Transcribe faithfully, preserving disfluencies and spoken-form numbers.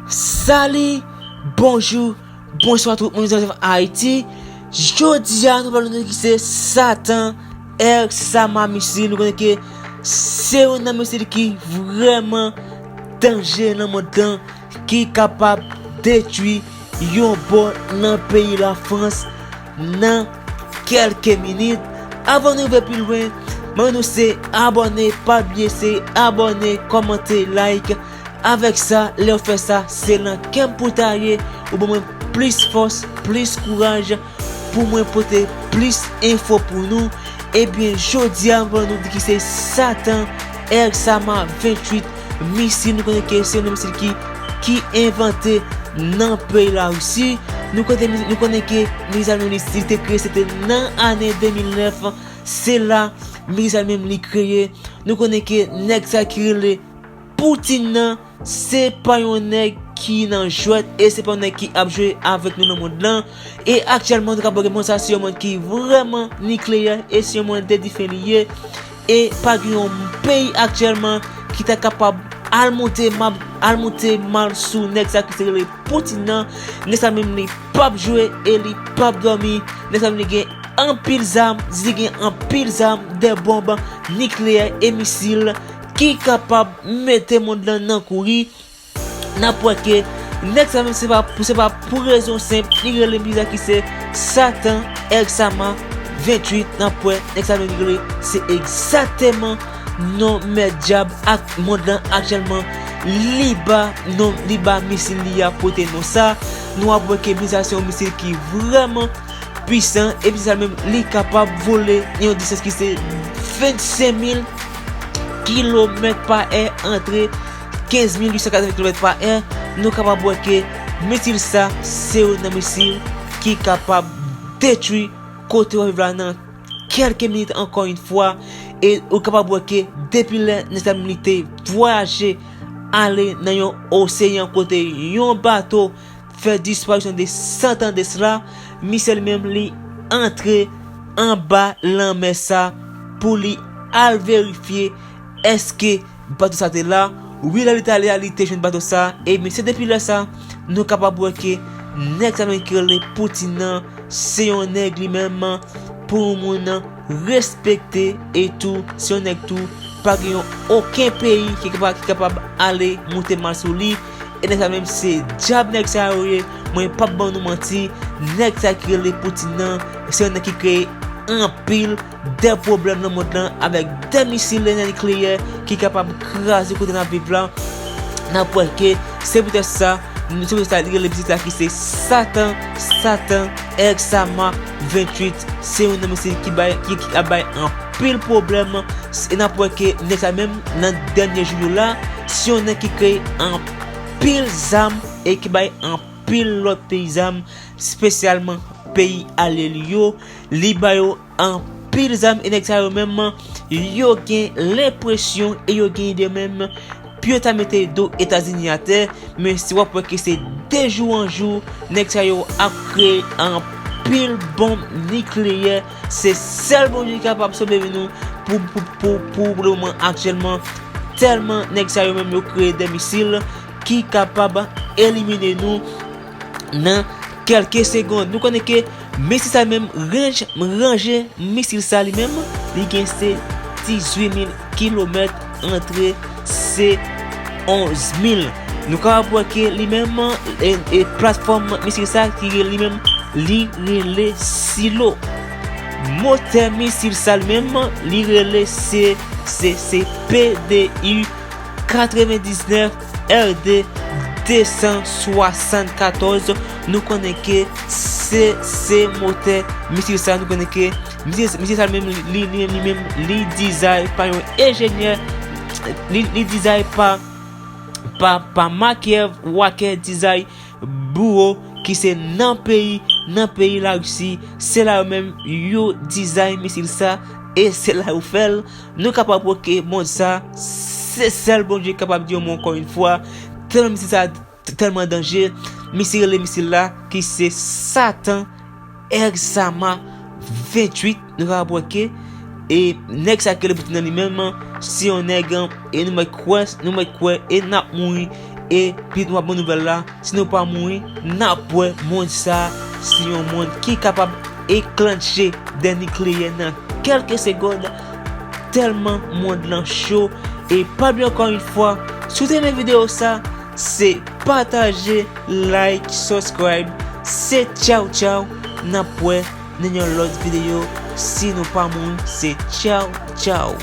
Sali, bonjou, bonswa tout moun ki nan Ayiti. Jodi a nou pral nou ki se Satan Air Sama misil. Nou konnen ke se youn nan misil ki vrèman danje nan mond lan, ki kapab detwi yon bò nan peyi Lafrans nan kèlke minit. Avan nou rive pi lwen, mwen nou se abòne, pa bliye se abòne, kòmante, like. Avèk sa, lè w fè sa, se nan kè m pou ta ye, ou ban mwen plis fòs, plis kouraj pou mwen pote plis enfo pou nou. Ebyen, jodi a, mwen nou di ki se Satan Air Sama venntuit misil. Nou konnen ke se yon misil ki, ki envante nan peyi Larisi. Nou konnen, nou konnen ke misil sa li te kreye, se te nan ane de mil nèf. Se la misil sa menm li kreye. Nou konnen ke nèg sa ki rele Poutine nan, se pa yon nèg ki nan jwèt e se pa yon nèg ki ap jwe avèk nou nan mond lan. E aktyèlman, nou ka wè ke mond sa se yon mond ki vrèman nikleyè e se yon mond de dife li ye. E pa gen yon peyi aktyèlman ki ta kapab al monte mal, al monte mal sou nèg sa ki se rele Poutine nan. Nèg sa menm li p ap jwe e li p ap dòmi. Nèg sa menm li gen anpil zam, li gen anpil zam, de bonb nikleyè e misil ki kapab mete mond lan nan kouri. N ap wè ke nèg sa menm se pa, se pa pou rezon senp, li rele misil sa ki se Satan Air Sama venntuit. N ap wè nèg sa menm li rele, se egzakteman non mèt dyab ak mond lan aktyèlman. Li ba non, li ba misil li a pote non sa. Nou ap wè ke misil sa se yon misil ki vrèman pwisan, epi sa menm li kapab vole yon distans ki se vennsenk mil kilomèt pa è, antre kenz mil uit san katreven kilomèt pa è. Nou kapab wè ke misil sa se youn nan misil ki kapab detwi kote w ap viv la nan kèlke minit ankò yon fwa. E ou kapab wè ke depi lè nèg sa menm li te vwayaje ale nan yon oseyan kote yon bato fè disparisyon de san tan de sila, misil li menm li antre anba lanmè sa pou li al verifye èske bato sa te la. Wi, lè li t ale a, li te jwenn bato sa, ebyen se depi lè sa nou kapab wè ke nèg sa menm ki rele Poutine nan, se yon nèg li menm pou yon moun respekte, e tou se yon nèg tou pa gen yon okenn peyi ki kapab, ki kapab ale moute mal sou li. E nèg sa menm se dyab nèg sa yo ye. Mwen p ap ban nou manti, nèg sa ki rele Poutine nan, se yon nèg ki kreye anpil de pwoblèm nan mond lan avèk de misil nikleyè ki kapab kraze kote n ap viv la. N ap wè ke se poutèt sa, se poutèt sa li rele misil sa ki se Satan, Satan Air Sama venntuit. Se youn nan misil ki bay, ki, ki ap bay anpil pwoblèm. E n ap wè ke nèg sa menm nan dènye jou yo la, se yon nèg ki kreye anpil zam e ki bay anpil lòt peyi zam, espesyalman peyi alye li yo. Li ba yo anpil zam e nèg sa yo menm, yo gen lenpresyon e yo gen ide menm pou yo ta mete do Etazini atè. Men si w ap wè ke se de jou an jou, nèg sa yo ap kreye anpil bonm nikleyè. Se sèl Bondye ki kapab sove nou pou, pou, pou, pou, pou lemoman aktyèlman. Tèlman nèg sa yo menm yo kreye de misil ki kapab elimine nou nan kèlke segonn. Nou konnen ke misil sa menm, ranj, ranje misil sa li menm, li gen se dizuit mil kilomèt, antre se onz mil. Nou kapab wè ke li menm, e, e platfòm misil sa ki rele li menm, li rele Silo. Motè misil sa li menm, li rele se, se, se P D U katrevendiznèf R D de san swasannkatòz. Nou konnen ke se, se motè misil sa, nou konnen ke misil, misil sa li menm, li, li menm, li menm, li dizay pa yon enjenyè, li, li dizay pa, pa, pa Makev Waker Dizay Bureau ki se nan peyi, nan peyi Larisi. Se la yo menm yo dizay misil sa e se la yo fè l. Nou kapab wè ke mond sa, se sèl Bondye kapab di yon mo ankò yon fwa. Tèlman misil sa, tèlman danje. Misil rele misil la ki se Satan Air Sama venntuit. Nou kapab wè ke, e nèg sa ki rele Poutine nan li menm, se yon nèg, e nou mèt kwè, nou mèt kwè, e n ap mouri, Epi nou ap bon nouvèl la, si nou pa mouri, n ap wè mond sa se yon mond ki kapab eklantche dè nikleyè nan kèlke segond, tèlman mond lan cho. E pa bliye ankò yon fwa, si w te renmen videyo sa, se pataje, like, subscribe. Se tchaw tchaw, n ap wè nan yon lòt videyo. Si nou pa mouri, se tchaw tchaw.